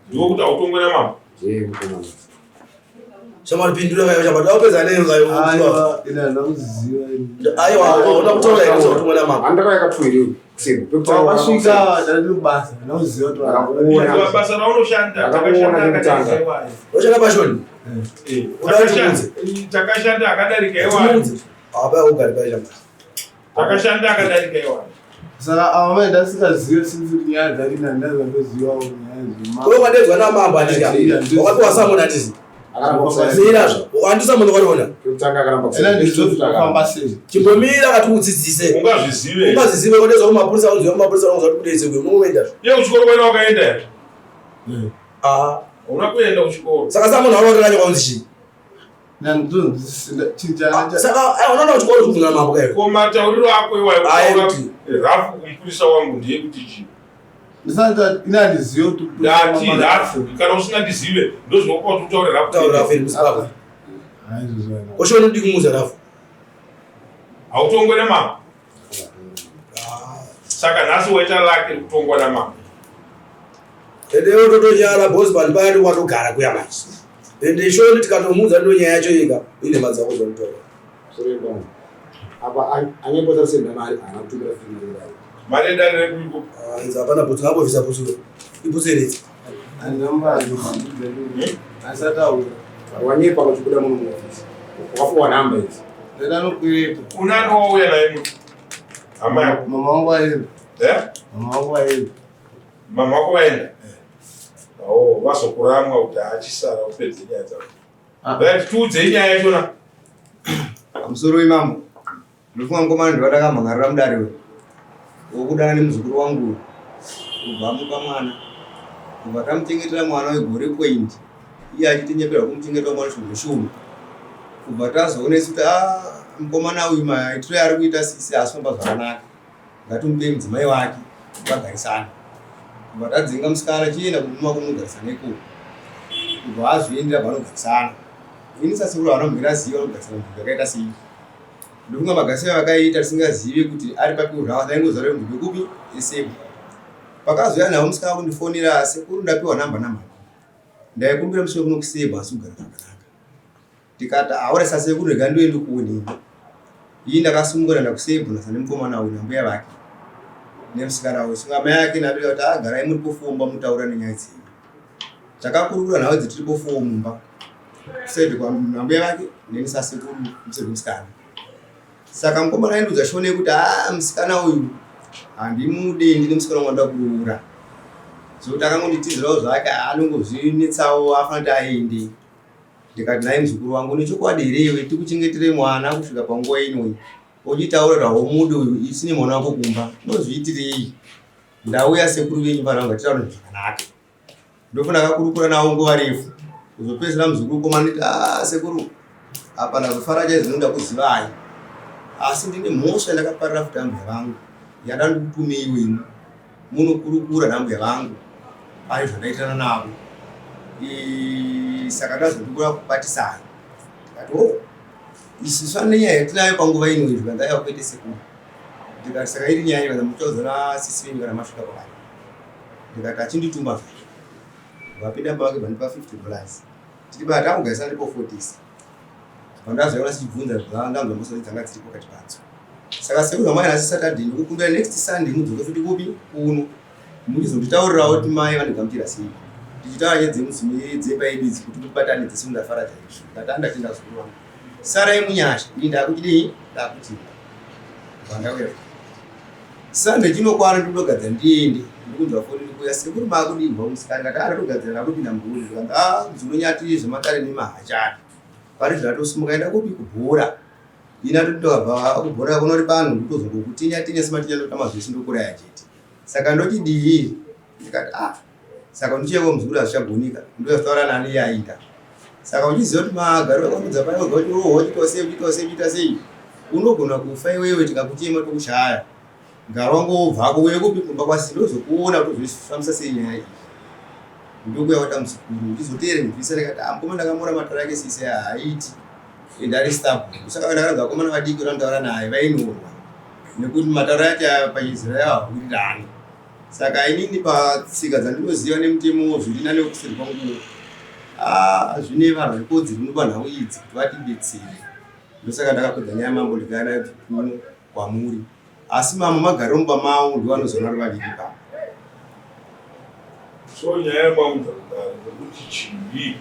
Ndiwo kuti hautongwe namambo. Shamwari pindura kayo shamwari. Ndakupedza neyo kayo. Aiwa, ina ndakuziva ini. Aiwa, unoda kutaura here kuti hautongwe namambo? Andakauya katuiri kuseni. Wakasvika ndari kubasa, ndakuziva kuti Ndakakuona. Basa raunoshanda Ndakakuona takashanda nekutanga. akadarika iwayo. Unoshanda pashoni? Eh, Uda kuti Takashanda akadarika iwayo. Timuudze. Apa ugari pai shamwari. Takashanda akadarika iwayo. Saka ava mai ndasingazive since kuti nyaya dzake ndandazozivawo nyaya dzema. Uyo wadedzwa namambo handiti? Wakapiwa samoni handiti? Mira zvo. Wandisa munhu wariona. Pekutanga akaramba Ena ndizofamba sei? Chimbomira kati udzidzise. Ungazvizive. Ungazizive wadedzwa kumapurisa unziwa kumapurisa unozwa kuti kudetse kwe unoenda zvo. Iye kuchikoro kwena wakaenda here? Ah. Hauna kuenda kuchikoro. Saka samoni hauna kuti unzi chii? Nandozvichinjana. Saka ai unoona kuchikoro kubvunza mambo kayo. Ko matauriro ako iwayo Ai, kutaura kuti- rafu kumupurisa wangu ndeyekuti chii? Ndisati ina ndizive kuti Ndati rafu kana usingandizive ndozvinokupa kuti utaure rafu. Taura rafu iri muZimbabwe. Haizvozvo. Osho unodi kumuudza rafu. Hautongwe namambo. Ah. Saka nhasi waita lake rekutongwa namambo. Ende iwe totonyara boss vanhu paya ndi watogara kuya manje. Ende shoni tikatomuudza ndo nyaya yacho yega ine madza kuzomutora. Apa anyepota kusenda mari haana kutumira futi mari kudai. Mari yedare rekuiko. Ah, idzi hapana bhutsu ngambobvisa bhutsu. Ibhutsu here idzi? Asataura. Wanyepa uchibuda muno muofisi. Wakapuwa namba idzi. Ndanokwereta. Unani wauya naye muno? Hama yako. Mama wangu aenda. Eh? Mama wangu aenda. Mama wako vaenda? Oh, vazokuramwa kuti achisara upedze nyaya dzako. Ah. Right, tiudzei nyaya yachona. Pamusoro imambo, ndinofunga mukomana ndovatakamhan'arira mudare uyu wokudana nemuzukuru wangu uyu kubva amupa mwana kubva tamuchengetera mwana wegore point iye achitinyepera kumuchengeta mwana shoma shoma kubva tazoona isu kuti ah, mukomana uyu maitiro yaari kuita sisi haasi kufamba zvakanaka ngatimupei mudzimai wake vagarisane kubva tadzinga musikana chienda kumuma kunogarisana ikoko kubva azviendera vanogarisana ini sasekuru havana mhira ziva vanogarisana nzvimbo yakaita sei ndofunga magarisiro avakaita tisingazivi kuti ari papi urava taingoziva kuti nzvimbo kupi esepo pakazouya nhau musikana kundifonera sekuru ndapiwa namba namba ndaikumbira musi wekuno kuseba asi kugara zvakanaka Ndikati aure sasekuru rega ndiuye ndikuonei. Ini ndakasumuka ndaenda kusebhu nasa nemukomana uyu nambuya vake nemusikana uyu. Sunga mai ake ndatoita kuti ah garai muri kufomba mutaura nenyaya dzenyu. Takakurukura nhau idzi tiri kufomba mumba. Kuside kwa nambuya vake neni sasekuru kuside kwemusikana. Saka mukomana aindiudza shona yekuti ah musikana uyu handimude ndine musikana wangu wandinoda kuroora. Zvekuti akangonditizirawo zvake anongozvinetsawo afanira kuti aende. Ndikati nhai muzukuru wangu une chokwadi here iwe tikuchengetere mwana kusvika panguva ino uchitaura kuti haumude uyu isine mwana wako kumba unozviitirei ndauya sekuru venyu vana vangu atitaura zvakanaka ndofuna akakurukura navo nguva refu kuzopedzisira muzukuru komana nditi ah sekuru apa ndazofara chaizvo ndinoda kuzivai asi ndine mhosva yandakaparira futi ambuya vangu yada ndikutumeiwo ini munokurukura nambuya vangu pane zvandaitirana navo saka ndazondikura kubatisana ndikati o oh, isu sane nyaya yatinayo panguva ino izvi vandaiva kuite sekuru ndikati saka iri nyaya kana muchauzana sisi venyu kana masvika kwavari ndikati achindituma zvacho vapinda pavake vandipa 50 dollars tiri patangogarisana ndipo 40 Pandazoona sichibvunza zvandanzwa mosori dzanga dziri pakati padzo. Saka sekuru amai nhasi Saturday ndikukumbira next Sunday mudzoke futi kupi kuno. Muchizonditaurirawo kuti mai vandigamuchira sei. Tichitaura nyaya dzemudzimai dzemba yedu idzi kuti mutibatanidze sekunge ndafara chaizvo. Ndati andatenda zukuru wangu. Sarai munyasha ini ndakuchidii ndakuchida. Vandauya. Sunday chinokwana ndikutogadzira ndiende ndikunzwa foni ndikuya sekuru makudii musikana ndati arikugadzira ndakupinda muguru zvikanzi ah mzunonyati zvematare nemahachana. Pari zvatosimuka enda kupi kubhora. Ini atotobva kubhora kunori pano ndotozongokutinya tinya sematinya ndotama zvese ndokuraya chete. Saka ndochidii? Ndikati ah saka ndichiyeko muzukuru hazvichagonika ndozotaura nani iye aita. Saka uchiziva kuti magariro akamudza paya wega uchirohwa uchiitwa sei uchiitwa sei uchiita sei unogona kufa iwewe tikakuchema tokushaya. Gara wangobvako uye kupi kumba kwasi ndozokuona kuti uzoifambisa sei nyaya iyi. Ndokuya kwata muzukuru ndizoteere ndibvisa ndikati ah mukoma ndakamora matara ake sisi haaiti ende ari stubborn. Saka ndakaratidza vakomana vadiki vanotaura naye vainorwa nekuti matara ake pachizera yawo hawirirani. Saka inini patsika dzandinoziva nemutemo zviri nane kuseri kwangu ah, zvine vanhu vekodzero muno panhau idzi kuti vatibetsere. Ndosaka ndakapedza nyaya mambo ndikauya nayo kuno kwamuri. Asi mambo magariro mumba mavo ndivo vanozoona vari vaviri pano. So nyaya yamaunza kudare nekuti chii?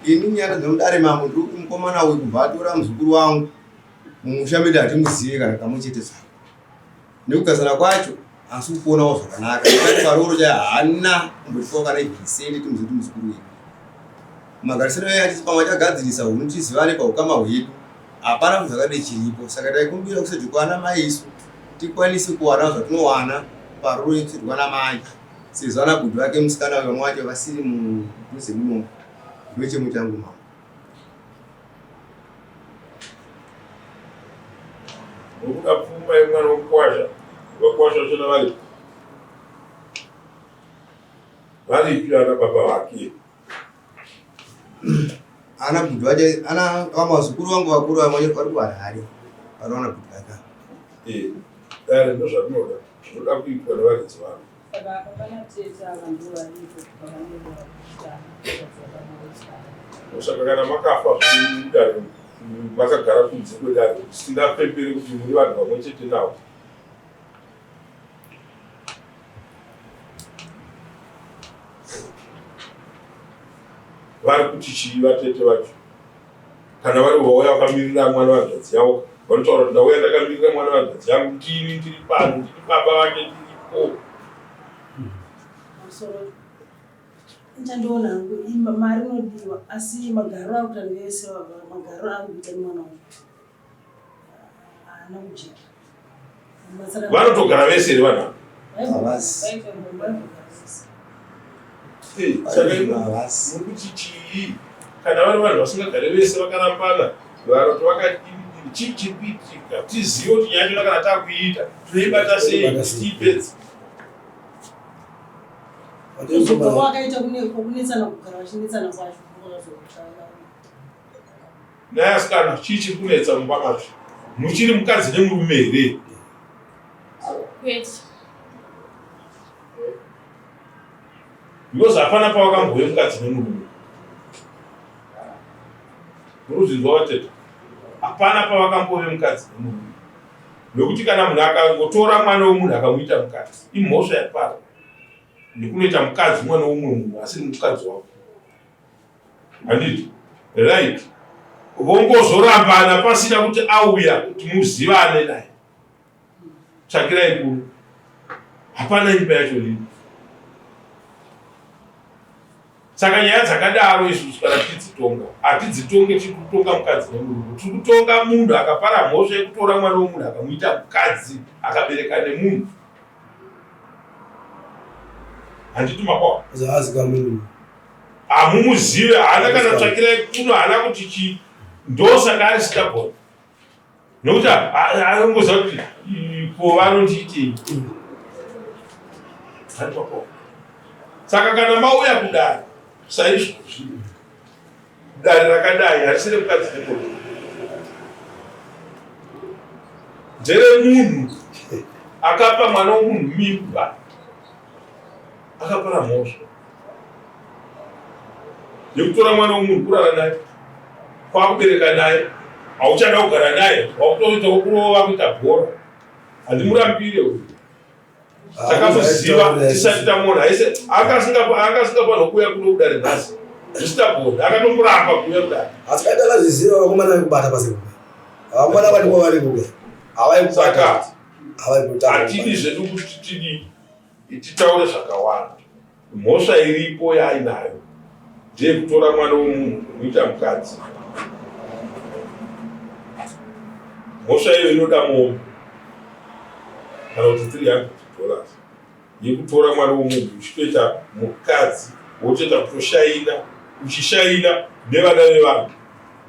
Ini nyaya dzemudare mambo ndiri kuti mukomana uyu kubva atora muzukuru wangu mumusha medu hatimuzive kana kamwe chete zvako. Nekugarisana kwacho asi kuonawo zvakanaka. Ndikati parooro chaiyo haana kumbotipawo kana even sendi timuzive kuti muzukuru wedu. Magarisano aye atiti pamwe achagadzirisa hunhu tizivane paukama hwedu. Hapana munhu zvakadai chiripo saka taikumbira kuseti kwana mai isu tikwanise kuwanawo zvatinowana paruro yekuseti kwana mai sezvo ana bhudhi vake musikana uyo vamwe vacho vasiri mudhuze munomu ndochemo changu mama. Nokuda pfuma yemwana wokukwasha, vakwasha vachona varipi? Varipi ana baba vake? Ana bhudhi vacho ana vamazukuru vangu vakuru vamwe vari kuHarare vanoona bhudhi vake. Eh, dare ndozvatinoda zvinoda kuitwa nevaridzi vavo. Saka apa pana tete ava ndivo varipo pavanenge Saka kana makafa zvedare makagara kunze kwedare tisingapepere kuti muri vanhu vamwe chete navo. Vari kuti chii vatete vacho? Kana vari vauya vakamirira mwana wehanzvadzi yavo vanotaura kuti ndauya ndakamirira mwana wehanzvadzi yangu ndini ndiri pano ndini baba vake ndiripo. Pamusoro chandiona hangu mari inodiwa asi magariro ari kuita nevese magariro ari kuita nemwana wangu haana kujeka. Vanotogara vese here vanhu ava? Havasi. Saka muri kuti chii kana vari vanhu vasingagare vese vakarambana vanoti vakadini chii chiri kuitika tizive kuti nyaya yachona kana takuiita tinoibata sei tiipedze. Kuzobva kwakaita kunetsana kugara vachinetsana kwacho Nhai asikana chii chiri kunetsa mumba macho? Muchiri mukadzi nemurume here? Kwete. Because hapana pawakambove mukadzi nemurume. Murikuzvinzwa vatete? Hapana pawakambove mukadzi nemurume. Nokuti kana munhu akangotora mwana wemunhu akamuita mukadzi, imhosva yapara. Nekunoita mukadzi mwana weumwe munhu asiri mukadzi wako. Handiti? Right. Vongozorambana pasina kuti auya kuti muzivane naye. Tsvakirai kuno. Hapana imba yacho rini. Saka nyaya dzakadaro isusu kana tichidzitonga, hatidzitonge tiri kutonga mukadzi nemurume. Tiri kutonga munhu akapara mhosva yekutora mwana wemunhu akamuita mukadzi akabereka nemunhu. Handiti makwa? Zvaazika munhu. Hamumuzive, haana kana tsvakirai kuno, haana kuti chii. Ndosaka ari stubborn. Nokuti anongoziva kuti ko vanondiitei. Saka kana mauya kudare saizvozvi, dare rakadai harisi remukadzi nemurume, nderemunhu akapa mwana womunhu mimba akapara mhosva yekutora mwana womunhu kurara naye kwakubereka naye hauchada kugara naye wakutoita wokurova kuita bhora handimurambire uyu takamuziva tisati tamuona aise anga asingafanirwa kuuya kuno kudare nhasi zvisitagona akatomboramba kuuya kudare asi kaita akazviziva vakomana vekubata pasi vakomana vaniko vari kuga havaikubata hatidi zvedu kuti tidii titaure zvakawanda mhosva iripo yaainayo ndeyekutora mwana wemunhu kumuita mukadzi mhosva iyo inoda mombe kana kuti 300 dollars yekutora mwana wemunhu uchitoita mukadzi wotoita kutoshaina uchishaina nevana vevanhu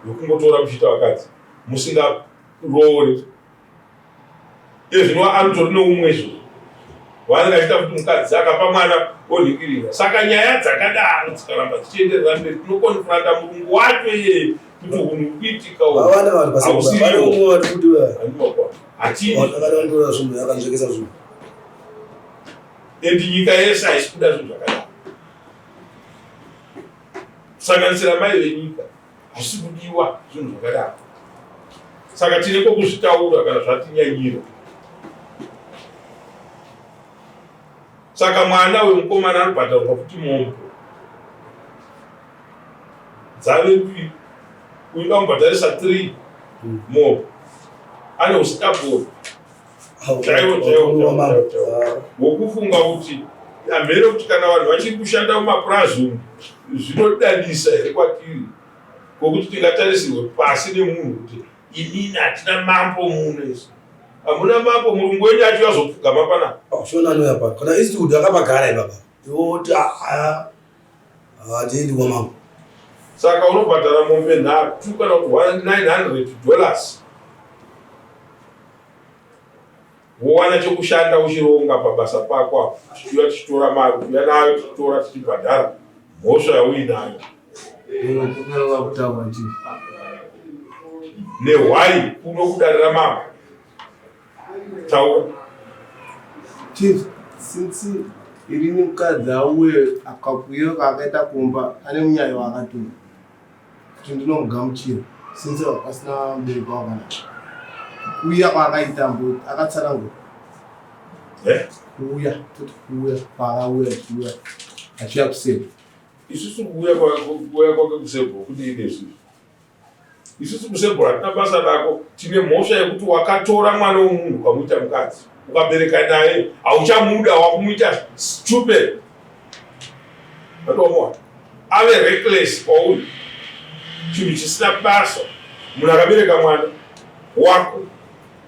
vekungotora muchiita vakadzi musingaroore Iye zvino anotori neumwe izvo waanenge achiita kuti mukadzi akapa mwana onhingirira. Saka nyaya dzakadaro dzikaramba dzichienderera mberi tinokonfranta murungu wacho iyeye kuti hunhu huri kuitika hatidi. And nyika yese haisi kuda zvinhu zvakadaro, kusanganisira mai venyika, hazvisi kudiwa zvinhu zvakadaro. Saka tine kwokuzvitaura kana zvatinyanyira. Saka mwana wemukomana anobhadharwa futi mombe dzave mbiri, uyu kamubhadharisa 3 mombe, ane ustabhoni chaiwo chaiwo chaiwo wokufunga kuti hamheno kuti kana vanhu vachiri kushanda mumapurazi umu zvinodadisa here kwatiri, kwokuti tingatarisirwe pasi nemunhu kuti inini hatina mambo muno isu, hamuna mambo, murungu wenyu acho azopfugama panapa. Shona anouya pano kana Eastwood akapagara ipapa, iwoti hatiendi kwamambo. Saka unobhadhara mombe 3 kana kuti $900, wowana chekushanda uchironga pabasa pako apo, tichiuya tichitora mari, kuuya nayo tichitora tichibhadhara mhosva yauinayo. Kutaura chief. Nehwai kuno kudarira mambo, taura. Chief, since irini mukadzi auye akakuyo kaakaita kumba ane munyayo waakatuma kuti ndinomugamuchira, since pasina mubereki wavo kana kuuya kwaakaita mbo akatsanangura. Eh? Kuuya, toti kuuya kwaakauya achiuya achiuya kuseri. Isusu kuuya kwake kusebho kudii nesusu? Isusu kusebho hatina basa nako. Tine mhosva yekuti wakatora mwana wemunhu ukamuita mukadzi, ukabereka naye, hauchamuda, wakumuita stupid, atomuwa ave reckless kwauri, chinhu chisina basa. Munhu akabereka mwana wako,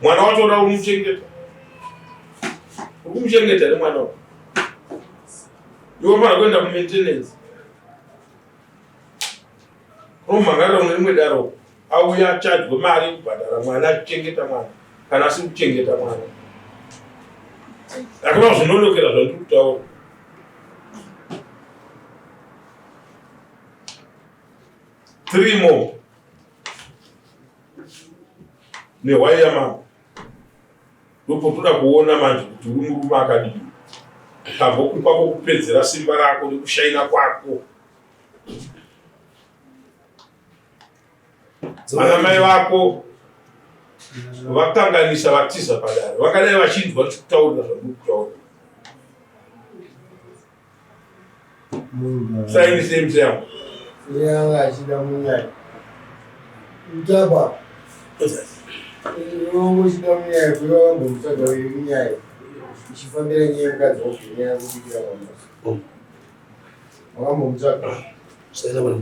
mwana wacho uda kumuchengeta, uri kumuchengeta nemwana wako iwe unofanira kuenda kumaintenance, unomhangarira une rimwe daro, auya achadye mari yekubhadhara mwana, achichengeta mwana kana asiri kuchengeta mwana. Hakuna zvinonokera zvandiri kutaura. Three more nehwai yamambo, ndopotoda kuona manje kuti uri murume akadii, kambokupa kokupedzera simba rako nekushaina kwako. Ana mai vako vakanganisa, vatiza padare, vangadai vachinzwa tichikutaurira zvandiri kutaura. Saini same same. Yanga achida munyaya. Mutapa. Uchida munyaya kuiva wambomutsvaga uyu munyaya. Uchifambira nyaya mukadzi wako, nyaya kubikira mwana. Wakambomutsvaga. Saina bwana.